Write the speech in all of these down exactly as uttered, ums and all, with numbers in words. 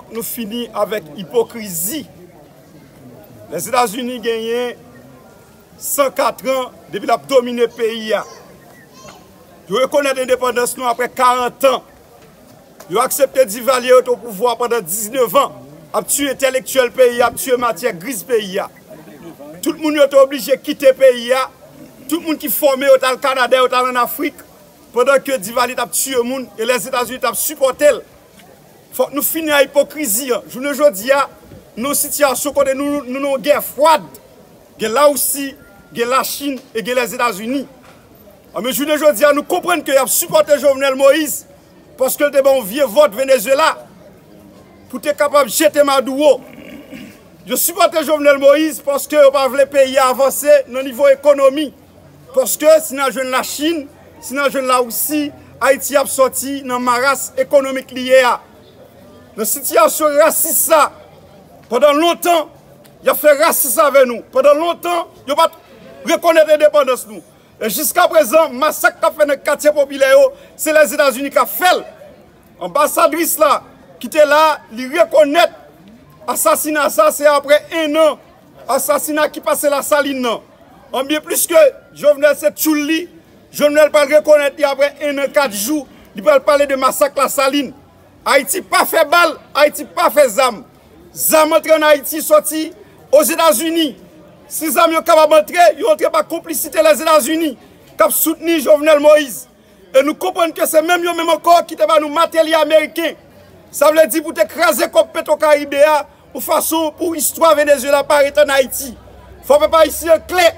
Nou fini avèk ipokrizi. Lèzetazini genyen san kat an depi l ap domine peyi a. Yo rekonèt endepandans nou apre karant an. Yo aksepte Divalye rete o pouvwa pandan diznèf an, ap tiye entèlektyèl peyi a, ap tiye matyè griz peyi a. Tout moun yo te oblije kite peyi a. Tout moun ki fòme yo t al Kanada, yo t al ann Afrik, pandan ke Divalye t ap tiye moun e Lèzetazini t ap sipòte l. Fòk nou fini ak ipokrizi an. Jounen jodi a, nou nan yon sitiyasyon kote nou, nou nan yon gè fwad. Gen Lawousi, gen Lachin e gen Lèzetazini. Anben, jounen jodi a, nou konprann ke y ap sipòte Jovenel Moïse paske l te ba yon vye vòt Venezuela pou te kapab jete Maduro. Yo sipòte Jovenel Moïse paske yo pa vle peyi a avanse nan nivo ekonomi. Paske si n al jwenn Lachin, si n al jwenn Lawousi, Ayiti ap sòti nan maras ekonomik li ye a. Nan sitiyasyon rasis sa, pandan lontan, y ap fè rasis avè nou. Pandan lontan, yo pa t rekonèt endepandans nou. E jiskaprezan, masak k ap fèt nan katye popilè yo, se Lèzetazini k ap fè l. Anbasadris la, ki te la, li rekonèt asasina sa, se apre en an asasina ki pase Lasalin nan. Anbyen plis ke Jovenel se tchoul li, Jovenel pral rekonèt li apre en an kat jou, li pral pale de masak Lasalin. Ayiti pa fè bal, Ayiti pa fè zam. Zam antre ann Ayiti sòti Ozetazini. Si zam yo kapab antre, yo antre pa konplisite Lèzetazini k ap soutni Jovenel Moïse. E nou konprann ke se menm yo menm ankò ki te ba nou matelye ameriken. Sa vle di pou te kraze kòb Petwokaribe a, yon fason pou istwa Venezuela pa ret ann Ayiti. Fò pèp ayisyen an klè.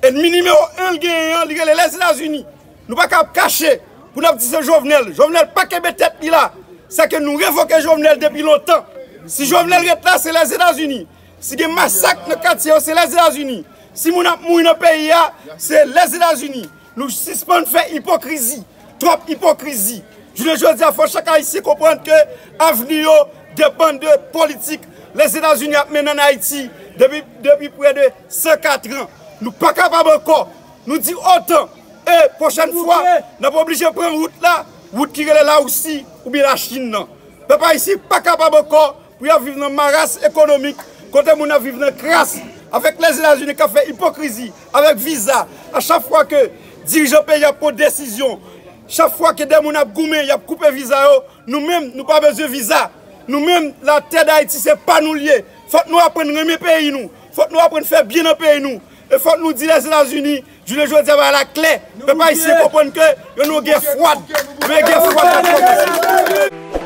Ènmi nimewo en l genyen an, li rele Lèzetazini. Nou pa ka ap kache pou n ap di se Jovenel. Jovenel pa kenbe tèt li la. Sèke nou revoke Jovenel depi lontan. Si Jovenel ret la, se Lèzetazini. Si gen masak nan katye yo, se Lèzetazini. Si moun ap mouri nan peyi a, se Lèzetazini. Nou sispann fè ipokrizi. Twòp ipokrizi. Jounen jodi a, fò chak Ayisyen konprann ke avni yo depann de politik Lèzetazini ap mennen ann Ayiti depi, depi prè de san kat an. Nou pa kapab ankò. Nou di otan. E pwochèn fwa, n ap oblije pran wout la, wout ki rele Lawousi oubyen Lachin nan. Pèp ayisyen pa kapab ankò pou y ap viv nan maras ekonomik, kote moun ap viv nan kras, avèk Lèzetazini k ap fè ipokrizi, avèk viza. A chak fwa ke dirijan peyi a pran desizyon, chak fwa ke de moun ap goumen, y ap koupe viza yo, nou menm, nou pa bezwen viza. Nou menm, latè Dayiti, se pa nou l ye. Fòk nou aprann renmen peyi nou. Fòk nou aprann fè byen nan peyi nou. E fòk nou di Lèzetazini, jounen jodi a, bagay la klè. Pèp ayisyen konprann ke yo nan yon gè fwad. Men gè fwad la kòmanse.